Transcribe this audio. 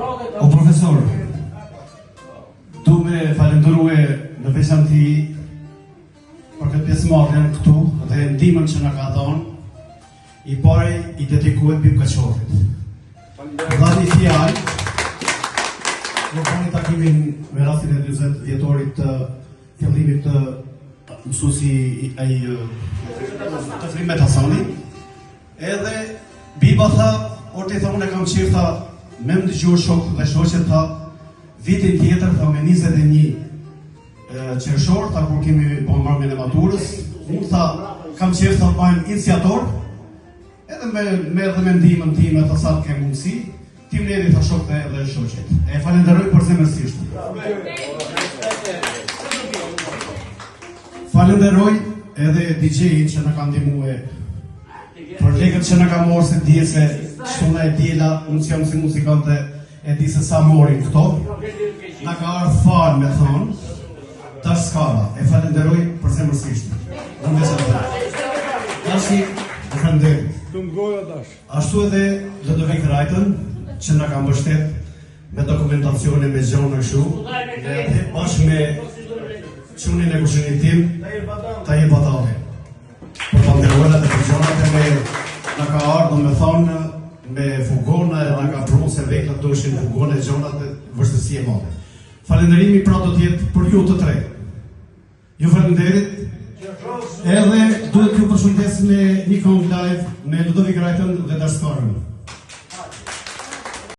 O profesor, du me falenderue në veçanti për këtë pjesëmarrjen këtu dhe ndihmën që na ka dhënë, i pari i dedikohet Bib Kaçorrit. Dha një fjalë, në bani takimin me rastin e 20 vjetorit të fillimit të mësuesi ai të Frimet Hasani, edhe Biba tha, orti tha, unë e kam qejf tha, me më dëgju shok dhe shoqet tha, vitin tjetër tha me 21 qershor, tha kur kemi bo mbrëmjen e maturës, unë tha, kam qejf tha bëhem iniciator, edhe me, me edhe me ndihmën time, tha sa të kem mundësi, t'i mbledhi tha shokët dhe, dhe shoqet. E falenderoj përzemërsisht. Falenderoj edhe DJ-in që na ka ndihmue për lekët që na ka marrë se dije se shtuna e diela, unë që jam si muzikant dhe E di se sa morin këto, na ka ardhë falë me thonë, tash s'ka, e falenderoj përzemërsisht. Në me që Tashi, e falenderoj. Të ngoja tash. Ashtu edhe Ludovik Rajtën, që na ka mbështet me dokumentacione, me gjona kështu, dhe bashkë me çunin e kushërinit tim, Tahir Batalli. Për banderolat e për gjonat e me na ka ardhë, me thonë, me fugona e na ka pru se veklat doshin fugona e gjonat e vështirësi e madhe. Falenderimi pra do t'jetë për ju të tre. Ju falenderit. Edhe duhet t'ju përshëndes me një këngë live me Ludovik Rajtën dhe Dash Skarën.